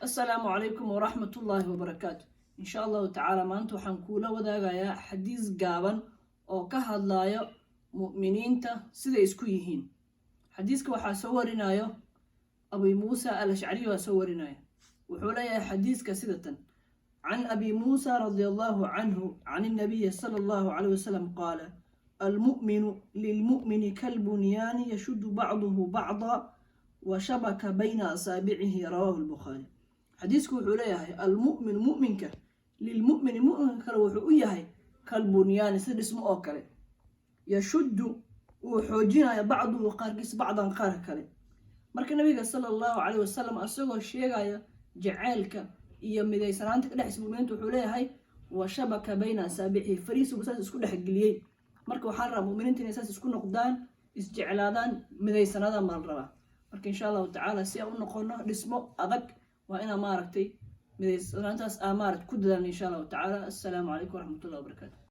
Assalaamu calaykum waraxmatullaahi wabarakaatu. Insha Allahu tacaala, maanta waxaan kuula wadaagayaa xadiis gaaban oo ka hadlayo mu'miniinta siday isku yihiin. Xadiiska waxaa soo warinayo Abi Muusa Al Ashcariy waa soo warinaya. Wuxuu leeyahay xadiiska sida tan: Can Abi Muusa radia Allahu canhu can الnabiyi sala Allahu calayh wasalam qaala: "Almu'minu lilmu'mini kalbunyaani yashuddu bacduhu bacda wa shabaka bayna asaabicihi." Rawaahu Lbukhaari. Xadiisku wuxuu leeyahay: almu'minu, mu'minka, lilmu'mini, mu'minka kale wuxuu u yahay, kalbunyaani, si dhismo oo kale, yashuddu, uu xoojinayo, bacduhu, qaarkiis, bacdan, qaarka kale. Marka Nabiga sala Allahu caleyh wasalam asagoo sheegaya jaceylka iyo midaysanaanta ka dhexaysa muminiinta, wuxuu leeyahay: "Wa shabaka bayna asaabicihi", fariisigu saas isku dhexgeliyey. Marka waxaa la rabaa muminiinta inay saas isku noqdaan, isjeclaadaan, midaysanaadaan baa la rabaa. Marka insha Allahu tacaala, si aan u noqono dhismo adag, waa inaa maaragtay midaysanaantaas aa maaragta ku dadaalna, insha Allahu tacaala. Assalaamu calaykum waraxmatullahi wabarakaatu.